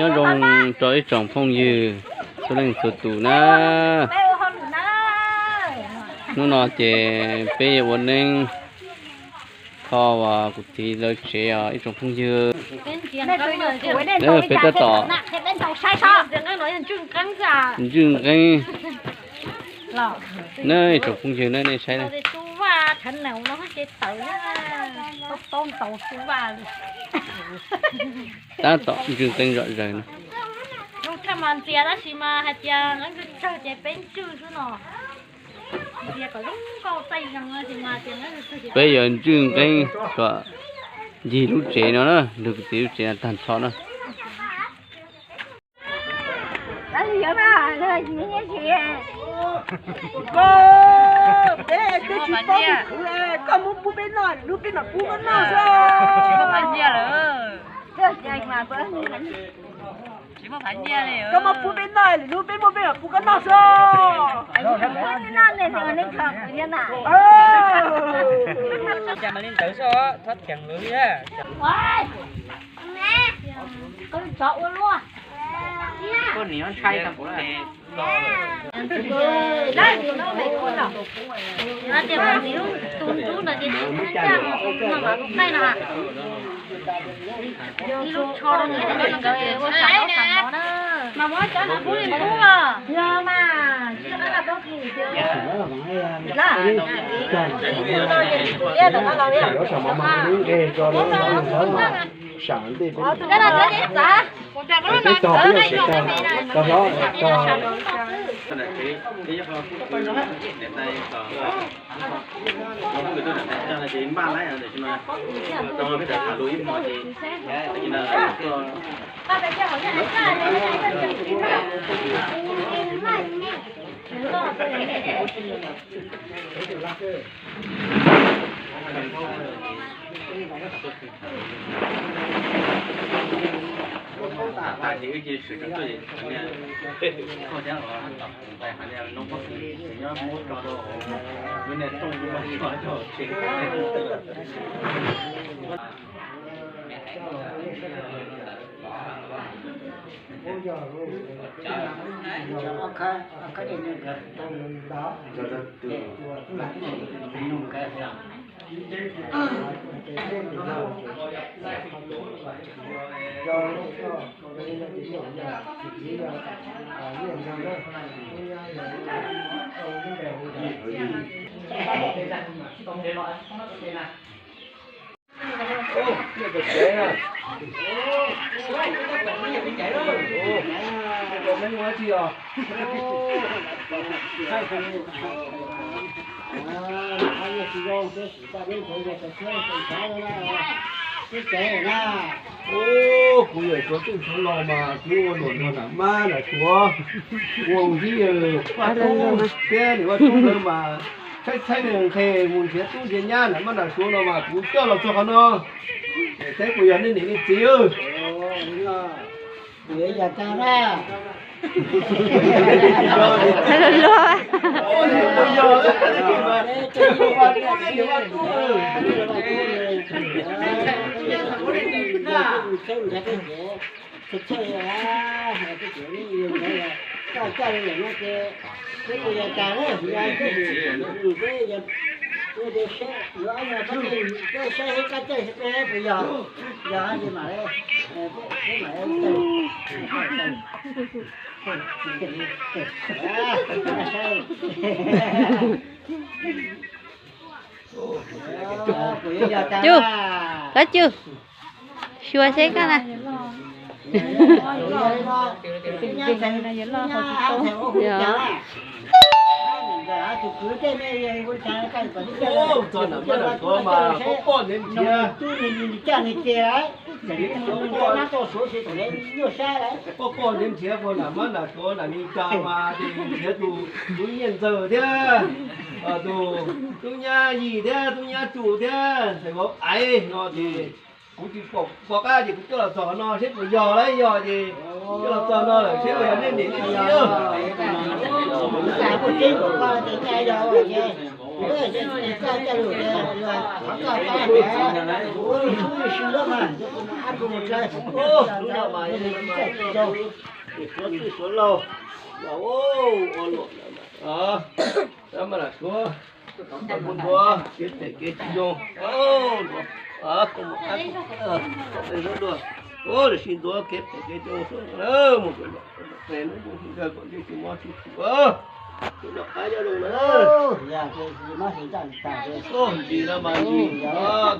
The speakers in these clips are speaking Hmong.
Nyob zoo rau ib tsoom phooj ywg txhua leej txhua tus na. Hnub no ces peb yuav ua neeb kho uas kuv txiv lawv tsev os ib tsoom phooj ywg. Peb tab tom ntswj nqeeb na ib tsoom phooj ywg na, nej saib na. Tab tom ntswj nqeeb zom zaws na. Peb yuav ntswj nqeeb kom ncig lub tsev no na, lug kuv txiv lub tsev no tag nrho na. Koj muab pub peb noj, lub peb mam pub koj noj xwb. Koj muab pub peb noj, lwm hnub peb muaj peb mam pub koj noj xwb. Cas mas li ntawd xwb, txhob theem lawv li. Koj niam ntshai tag. Tus ntxub ntawd ces tsis txhob ncaj mus tus no mas tus qaij no. Ib lub tsho rau nkawd ua sam no sam no na. Mas muab cov no pub li pub los yog mas tsis qab los rau kis tias. Tus no txav txav. Kuv yawm suav txwj suav laus mas kuv ua luam nrog nam mab nam suav ua ntxiv, Vaj Tub thiab niam Vaj Tub lawv mas tshaib tshaib nqhes mus nrhiav tub nrhiav nyab nam mab nam suav no mas kuv coj los txog qhov no. Saib puas yog nej niam nej txiv. Koj coj li lawm no ces peb ua cas na, yog peb, peb yuav ob nyuag kab coj, peb saib seb kab coj peb puas yog, yog ces mam, peb mam saib. Cub, koj cub, xyuas seb koj na. Txog nam mab nam suav mas poj poj ntev nrhiav. Poj poj ntev nrhiav puas nam mab nam suav nam ni cas mas nrhiav tus tub Nyiaj Ntxawg thiab, tus tub nyab Yim thiab tub nyab Tsum thiab ntxhais vauv Aiv no ces kuv tsis pom qab ces kuv coj los txog no seb puas yog lawm, yog ces coj los txog no lawm seb puas yog nej niam nej txiv. Suav txwj suav laug, suav ua luam, suav mas lam suav, suav ua kev phem kev tsis zoo, suav, suav dua, suav sib ntuav kev phem kev tsis zoo, suav mus kom nrog qab nyob zoo na, ntsis no mas ntsis,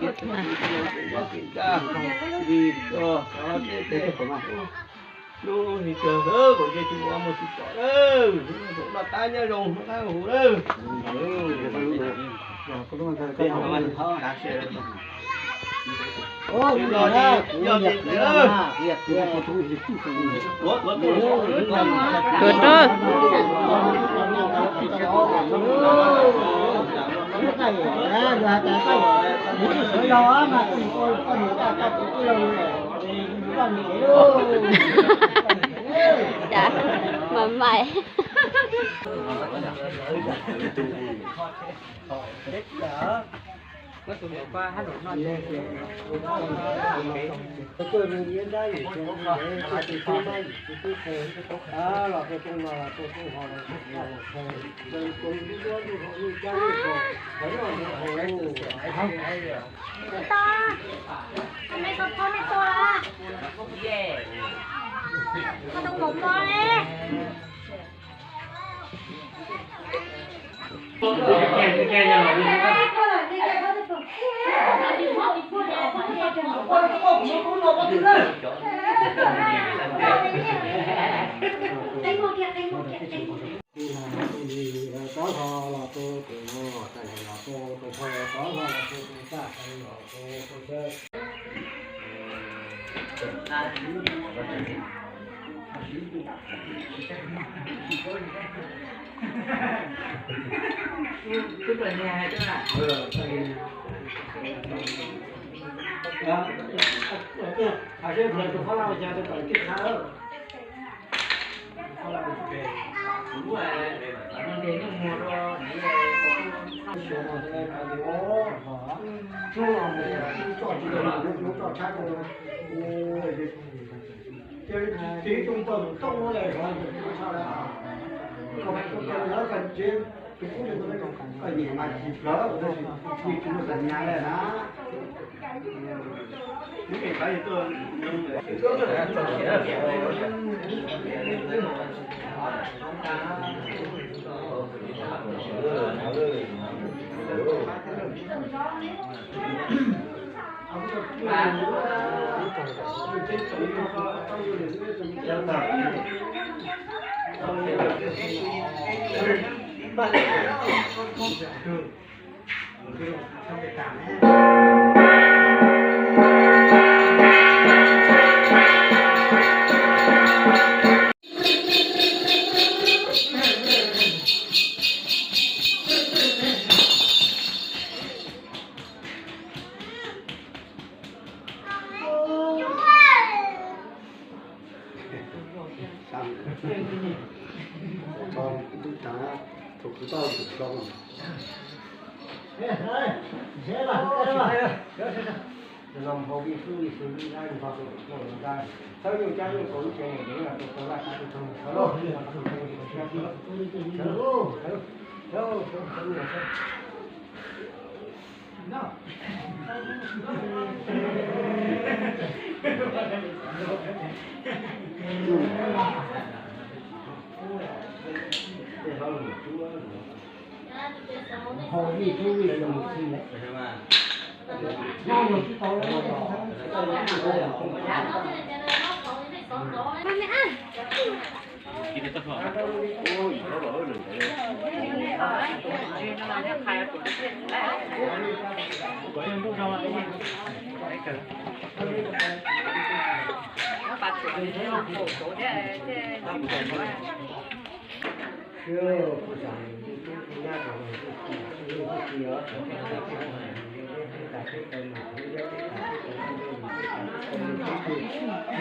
kev phem kev tsis zoo kev nyob kev nkag, ntsis, lub hlis kawg kom ntsej tsis muaj mus tsis pom, nrog qab nyob zoo nrog qab hu lawm. Tuav rau. Cas mas maim. Tsis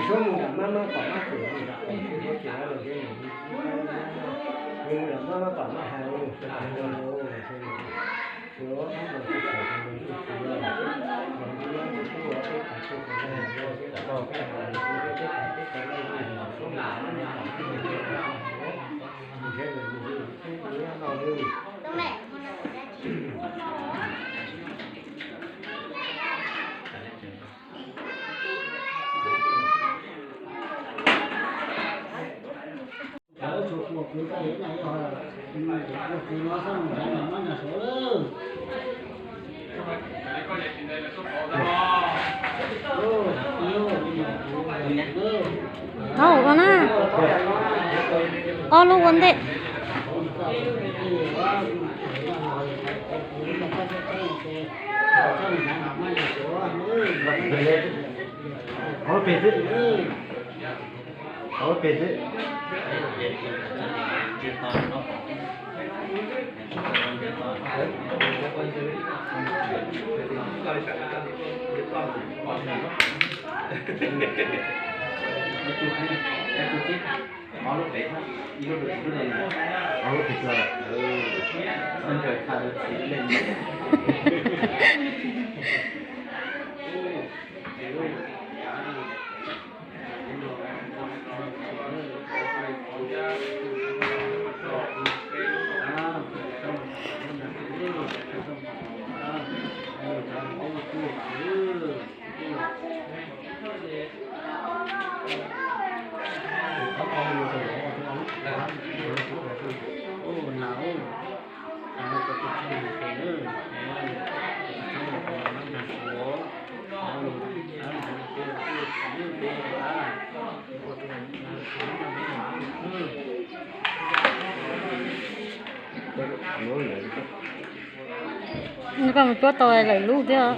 txhob mus nram mab mab pam mab cem, nram pem tsis txhob cem los thiab, mus nram mab mab pam mab hais, mus nram mab mab pam mab hais. Tau no na. Ob lub ua ntej. Ob lub peg xwb. Ob lub peg xwb. Koj mus cuab tau lawm lub thiab.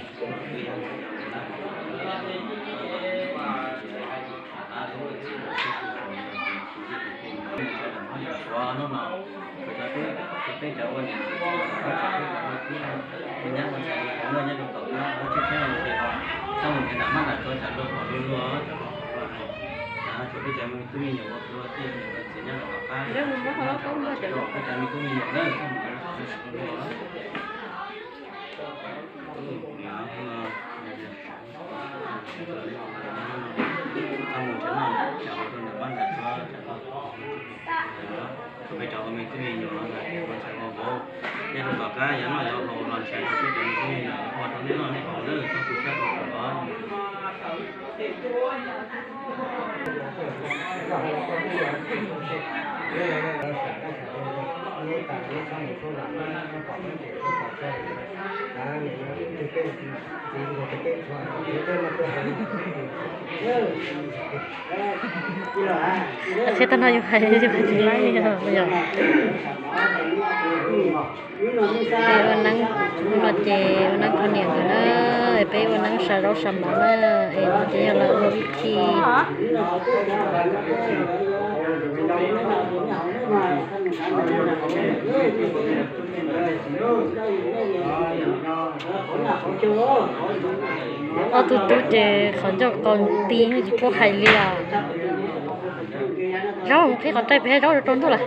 Qhia tag no yus hais yus hais tsis laib yog. Peb ua neeb, hnub no ces ua neeb kho niam nkawd na, es peb ua neeb sa zaub sa mov na, es no ces yog lawv ua vib thi. Ob tug tub ces qhov ncauj qau ti tsis paub hais li os. Zaub, qhib qhov rai pem hab zaub rau ntuj lawm.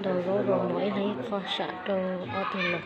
Rau zaub rau mov ib leeg ib qho sam rau ob tug los.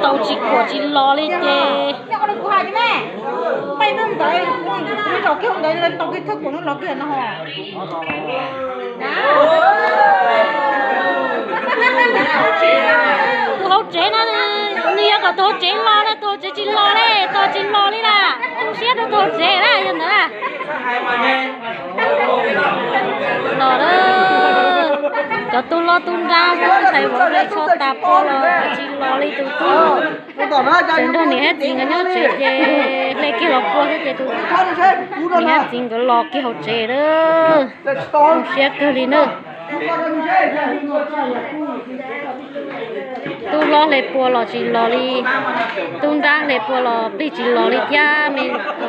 Tau tsis kuam tsis los li ces. Tus hauv tsev no, nws yog kom tus hauv tsev los na, tus hauv tsev tsis los li, tus tsis los li na. Tu siab rau tus hauv tsev na, yog ntawd na. Los lawm. Cov tub loj tub nrab ntxhais vauv hle tsho tas pua los tsis los li tus tub. Tseem nrog niam thiab txiv nkawd nyob tsev ces hle kiag los pua thiab ces tus niam thiab txiv nkawd los kiag hauv tsev lawm. Zoo siab kawg li na. Tub hlob hle pua los tsis los li, tub nrab hle pua los plig tsis los li thiab, me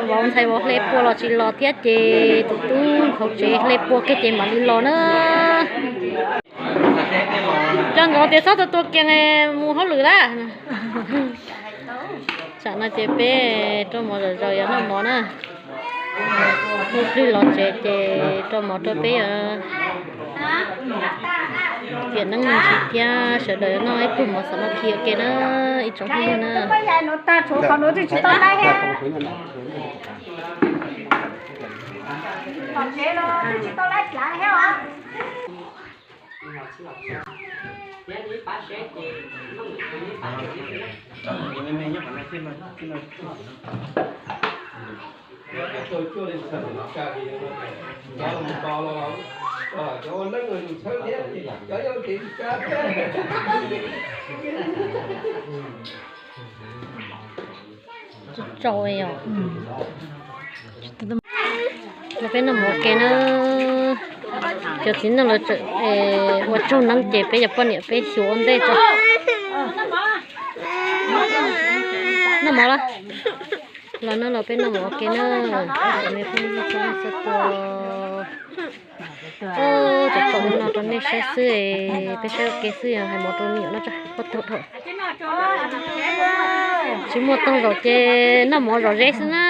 vauv ntxhais vauv hle pua los tsis los thiab ces tus tub hauv tsev hle pua kiag ces mam li los na. Coj nkawd tias txhob tua tua kiag mus hauj lwm lawm. Tsam no ces peb rau mov zom zaws yuav noj mov na. Ib pliag los tsev ces rau mov rau peb yuav tiam neeb ntsis thiab sawv daws yuav noj ib pluag mov xam mab khi ua ke na, ib tsoom phooj ywg na. Tsaus os. Los peb noj mov ua ke na. Cov txiv neej lawv tseem ua tsaug neeb ces peb cov poj niam peb xyuas ua ntej tso. Noj mov lawm. Los no los peb noj mov ua ke na. Cov me phooj ywg txhua tus. Cov pom no rau nej saib xwb, peb saib ua ke xwb, hais mov rau me nyuam noj tso, poj tug dhau. Tsis muaj toog zaum ces noj mov zom zeb xwb na.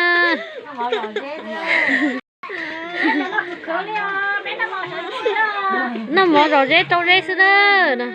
Noj mov zom zeb rau zeb xwb na.